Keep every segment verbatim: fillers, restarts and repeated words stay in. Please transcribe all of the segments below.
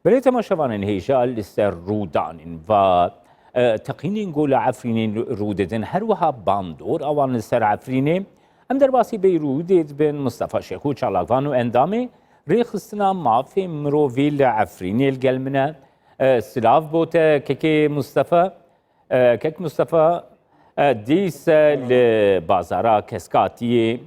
Belê temaşevanên hêja, li ser rûdanên va, e, teqînên ku li Efrînê rû didin, her wiha bandor a wan li ser Efrînê. Em derbasî Beyrûdê dibin, Mistefa Şêxû çalakvan û endamê Rêxistina Mafê Mirovî li Efrînê li gel min e. E, silav bo te kekê Mistefa. E, kek Mistefa, e, dîse li bazara Keskatiyê,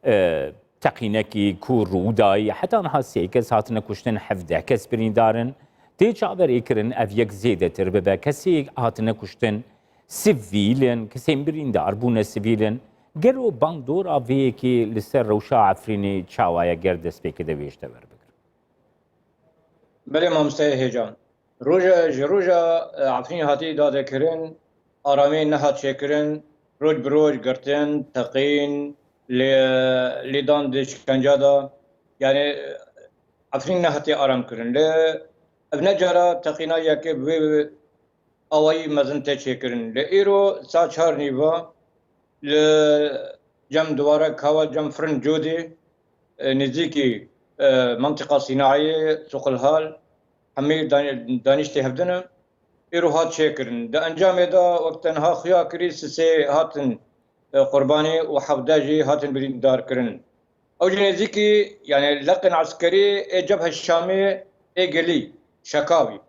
e, teqînekî ku rû dayî, heta niha sê kes hatine kuştin, hevdeh kes birîndar in. Tê çaverêkirin ev yek zêdetir bibe. Kesê hatine kuştin sivîl in, kesên birîndar bûne sivîl in. Gelo bandora vê yekê li ser rewşa Efrînê çawa ye, ger destpêkê de wê ji te werbigrim? Belê mamosteyê hêja. Roja, ji roja, e, Efrînê hatî dadekirin, aramî nehat çêkirin, roj bi roj girtin, teqîn, lê, lêdan di şkenca de. Yani, e, Efrîn nehatî aram kirin. Lê ev ne cara teqîna yekê bi vê awayî mezin tê çêkirin. Li îro saet çar nîva li cem Duwara Kawa, cem Firin Codê, e, nêzîkî, e, Mentiqa Sînaiyê, Suqilhal, hemî dan-, danîştê hevdin e. Îro hat çêkirin. Di encamê de wek tenha xuya kirî sisê hatin, e, qurbanî û hevdeh jî hatin birîndarkirin. Ew jî nêzîkî, yani leqên eskerî ê Cebhe Şamê ê gelî, Şekawî.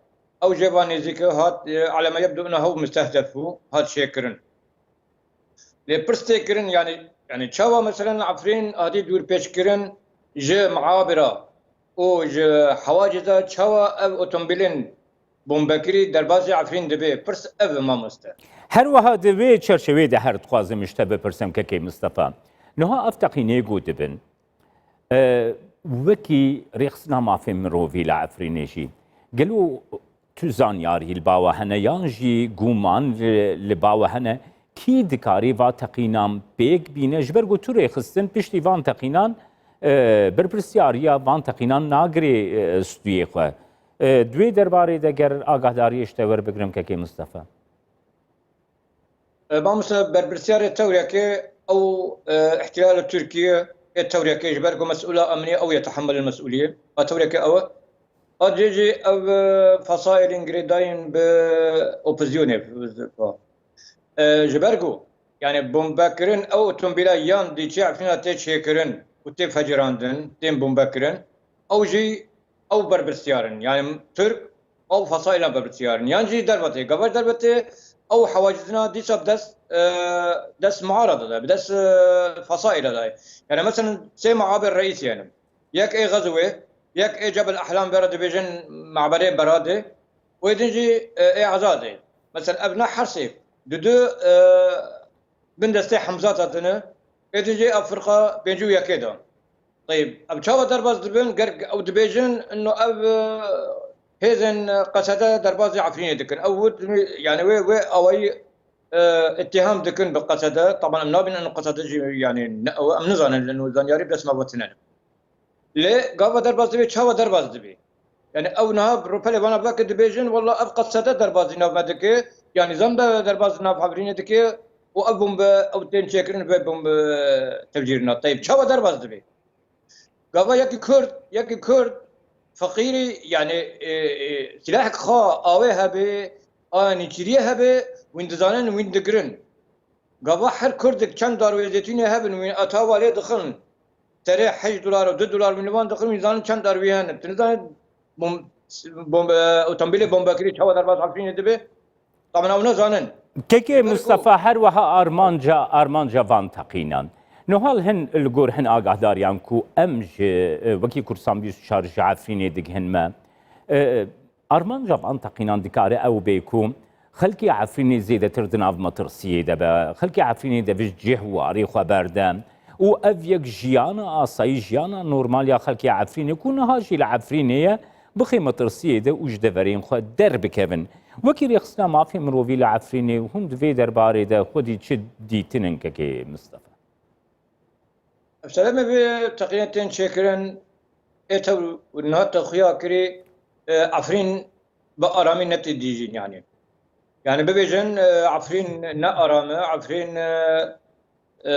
Ew jê van nêzîkî hat, e, eleme yebdu ennehu mustehdef bû, hat çêkirin. Lê pirs tê kirin, yani, yani çawa meselen Efrîn hatî dûrpêçkirin ji Miabira û ji Hewaciza, çawa ev otomobîlên bombekirî derbasî Efrîn dibe? Pirs ev e, mamoste. Her wiha di vê çerçeveyê de her dixwazim ji te bipirsim, kekê Mistefa. Niha ev teqînê ku dibin, e, wekî Rêxistina Mafê Mirovî li Efrînê jî, gelo tu zanyarî li ba we hene yan jî guman li, li ba we hene, kî dikarî va teqînan pêk bîne? Ji ber ku tu rêxistin piştî van teqînan, e, berpirsyariya van teqînan nagirê, e, stûyê xwe. E, di wê derbarê de ger agahdariyê ji te werbigrim, kekê Mistefa. E, mamoste, berpirsyarê tewrekê ew, e, îhtîlala Tirkiye ê tewrekê, ji ber ku mesûla emnî ew ye, tehemilê mesûliyê. A tewrekê ew e. A cê jî ev, e, fesaîlên girêdayîn bi opozisyonê, e, ji ber ku, yani, bombekirin ew otomobîla yan dîçe Efrîna tê çêkirin û tê fecirandin, tên bombekirin, ew jî ew berpirsyar in. Yani, Tirk ew fesaîla berpirsyar in. Yan jî dervetê, gava dervetê ew hewacizina dîsa bi dest, e, dest muarada de, bi dest, e, fesaîla de. Yani, mesela sê meabê reîsî hene. Yek ê Xezûwê, yek ê Cebel Ehlam, vera dibêjin meberê Beradê, û ê din jî, e, ê Ezadê. Mesela ev ne her sê, di du, e, bin destê Hemzat hatine, ê din jî ev firqa pêncî û yekê de. Teyb, ev çawa derbas dibin? Ger ew dibêjin, ino ev, e, hêzên, e, Qesede derbasî Efrînê dikin. Ew wit, yani wê, wê awayî, e, îttiham dikin bi Qesede. Taban em nabînin ino Qesede jî, yani ne ew, em nizanin, ino zanyarî bi dest me ve tune ne. Lê gava derbas dibe, çawa derbas dibe? Yani ew niha rûpelê vana veke dibêjin, walla ev Qesede derbas di nav me dike, ya nîzam de derbas di nav Efrînê dike û ev bombe, ew tên çêkirin vê bombe tevcîrina. Teyb, çawa derbas dibe? Gava yekî Kurd, yekî Kurd feqîrî, yani, e, e, silahek xwe awê hebe, a nêçîriyê hebe, wîn dizanin, wîn digirin. Gava her Kurdek çend darwê zeytûnê hebin, wî ata walê dixin. Terê heşt dolar û du dolar wî nivan dixin, wî zanin çend darwî hene. Tu nizanin bom-, bom-, e, otomobîlê bombekirî çawa derbas Efrînê dibe? Taban ew nizanin. Kekê Mistefa, her wiha armanca, armanca van teqînan. Nihal hin li gor hin agahdariyan ku em ji, e, wekî Kurdistan bîst û çar ji Efrînê digihin me. E, Armanca van teqînan dikare ew bê ku xelkê Efrînê zêdetir di nav metirsiyê de be. Xelkê Efrînê devij cih warê xwe berde û ev yek jiyana asayî, jiyana normal ya xelkê Efrînê ku niha jî li Efrînê ye, bixê metirsiyê de û ji deverên xwe derbikevin. Wekî Rêxistina Mafê Mirovî li Efrînê hûn di vê derbarê de xwedî çi dîtin in, kekê Mistefa? Ev seremê vê teqînê tên çêkirin, ê tev niha te xuya kirî, e, Efrîn bi aramî netê dîjîn, yanî. Yanî bibêjin, e, Efrîn ne aram e, Efrîn, e, e,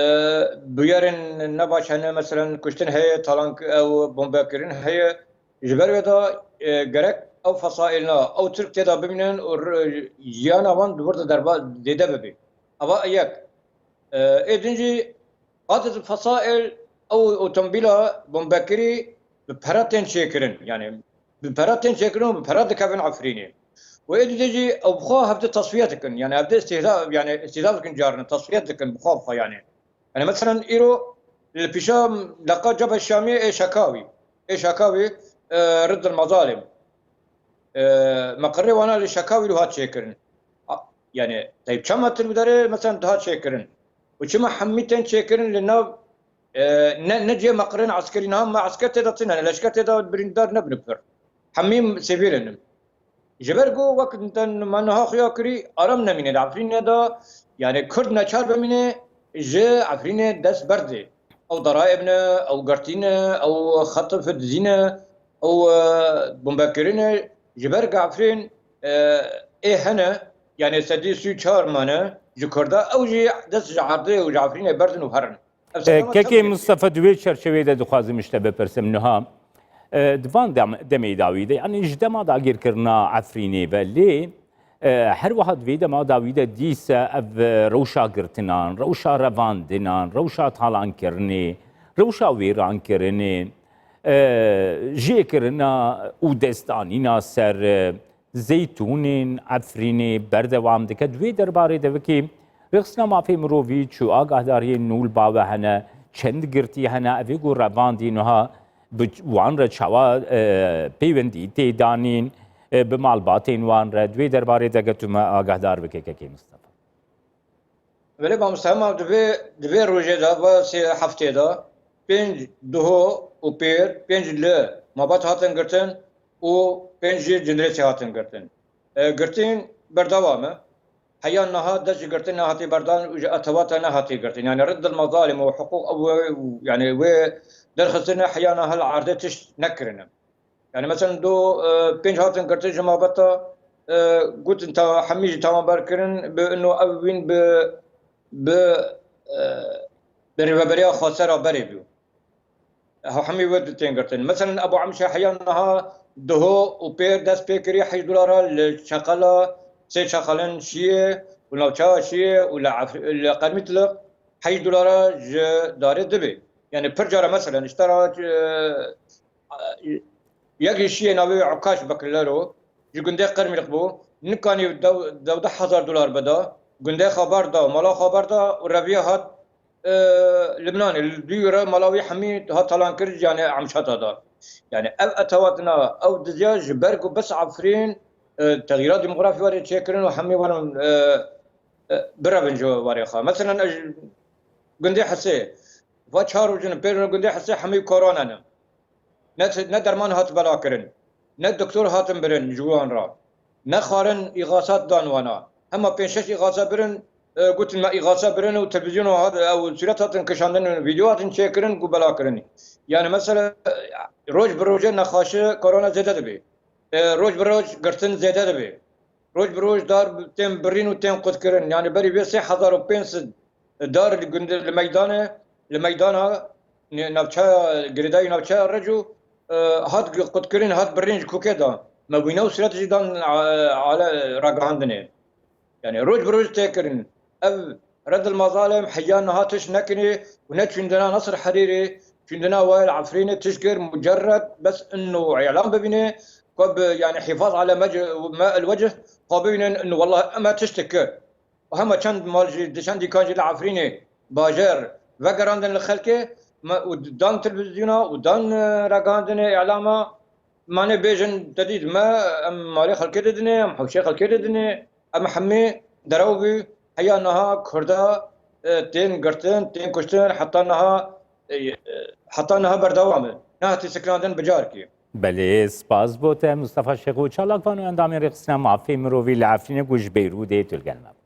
bûyerên ne baş hene, meselen kuştin heye, talan, ew bombekirin heye. Ji ber wê de, e, gerek ew fesaîlna, ew Tirk tê de bimînin û r-, jiyana wan di wir de derba zêde bibe. Eva yek. E, ê din jî qadê di fesaîl ew otomobîla bombekirî bi pera tên çêkirin. Yani bi pera tên çêkirin û bi pera dikevin Efrînê. Û ê dî de jî ew bi xwe hevdî tasfiye dikin. Yani hevdî îstîhza, yani îstîhza dikin carine, tasfiye dikin bi xwe bi xwe yani. Yani mesela îro li pîşa leqa Cebhe Şamiyê ê Şekawî. Ê Şekawî, e, Riddil Mezalim. E, meqirê wana li Şekawî li hat çêkirin. A, yani Teyb Çam hatin bi derê mesela dihat çêkirin. Û çima hemî tên çêkirin li nav, e, ne, ne cihê meqirên eskerî niha me esker tê de tune, leşker tê de birîndar nebin pir. Hemî sivîl in. Ji ber ku wek te me niha xuya kirî, aram nemîne di Efrînê de, yani Kurd neçar bimîne ji Efrînê dest berdê. Ew daraib ne, ew girtî ne, ew xetif dizî ne, ew, e, bombekirin e. Ji ber ku Efrîn, e, ê hene, yani sedî sî û çar mane ji Kurda, ew jî dest ji erdê û ji Efrînê berdin û herin. Ev E, serdema Kekê çawa Mustafa, di wê çerçeveyê de dixwazim ji te bipirsim niha. E, di van dem-, demê dawî de, yani ji dema dagirkirina Efrînê ve lê, e, her wiha di vê dema dawî de dîse ev, e, rewşa girtinan, rewşa revandinan, rewşa talankirinê, rewşa wêrankirinê, e, jêkirina û destanîna ser, e, zeytûnên Efrînê berdewam dike. Di wê derbarê de wekî Rêxistina Mafê Mirovî çû agahdariyên nû li ba we hene, çend girtî hene, evê ku revandî niha bi wan re çawa, e, peywendî tê danîn, e, bi malbatên wan re. Di wê derbarê de ge tu me agahdar bike, Kekê Mistefa. Belê mamoste, hema di vê, di vê rojê de, va sê heftê de, pênc Duho û Pêr, pênc li Mabat hatin girtin û pênc jî Cindirêsê hatin girtin. E, girtin berdewam e. Heya niha dest ji girtin nehatî berdan û ji etewata nehatî girtin. Yani Riddil Mezalim û hiqûq ew, yani wê derxistine heya niha li erdê tişt nekirine. Yani mesela do, e, pênc hatin girtin ji mabeta, e, gotin ta hemî jî tamamber kirin, bi ino ev wîn bi, bi, e, bi rêveberiya xwesera berê bû. Ha, hemî wê du tên girtin. Mesela Ebu Emşe heya niha Duho û Pêr dest pê kirî heşt dolara li çeqela, sê çeqelin şiyê û navçeya şiyê û li Ef-, li Qermîtliq heşt dolara ji darê dibê. Yani pir cara mesela, işte ra, e, Yek ji şiyê navê wê Ukaş Bekirlero ji gundê Qermîrq bû, nikanî dew-, dewdeh hezar dolar bida, gundê xwe berda, mala xwe berda û reviya hat, e, Libnanê. Li dûyî re mala wî hemî hat talan kir, yani Emşata da. Yani ev etewatina, ew diziya ji ber ku bes Efrîn, e, texyîra demografî warê çêkirin û hemî werin, e, e, birevin ji warê xwe. Mesela ez gundê Hesê, va çar rojin, pênc rojin gundê Hesê hemî korona ne. Ne, ne derman hat bela kirin, ne doktor hatin birin ji wan re, ne xwarin îxasat dan wana. Hema pênc şeş îxasa birin, e, gotin me îxasa birin û televîzyona hat, ew sûret hatin kişandin, vîdeo hatin çêkirin ku bela kirin. Yani mesela, e, roj bi rojê nexaşi korona zêde dibe. E, roj bi roj girtin zêde dibe. Roj bi roj dar bi-, tên birîn û tên qutkirin. Yani berî vê sê hezar û pênc sed dar li gund-, li meydanê, li meydana nê-, navçeya, girêdayî navçeya Reco, e, hat gi-, qutkirin, hat birîn ji kokê de. Me wîne û sûret jî dan, e, ale ragihandinê. Yani roj bi roj tê kirin. Ev Redil Mazalem heya niha tişt nekirî û ne çûndina Nasir Herîrê, çûndina Wail Efrînê tişt kir, mucerred bes ino îlan bibîne, ku bi, yani hîfaz ale mec-, me el wecih, xwe bibînin, ino wallah em tişt kir. Û hema çend mal jî, di çend dîkan jî li Efrînê bajêr vegerandin li xelkê, me, û dan televîzyona û dan, e, ragihandinê, îlama, mane bêjin, te dît me, em malê xelkê didinê, em hewşê xelkê didinê, em hemî derew bû, heya niha Kurda, e, tên girtin, tên kuştin, heta niha, e, e, heta niha berdewam e. Nehatî sekinandin bi carkî. Belê, spas bo te, Mustafa Şêxo Çalak, vano endamên Rêxistina Mafê Mirovî li Efrînê ku ji Beyrûdê tu li gel me bû.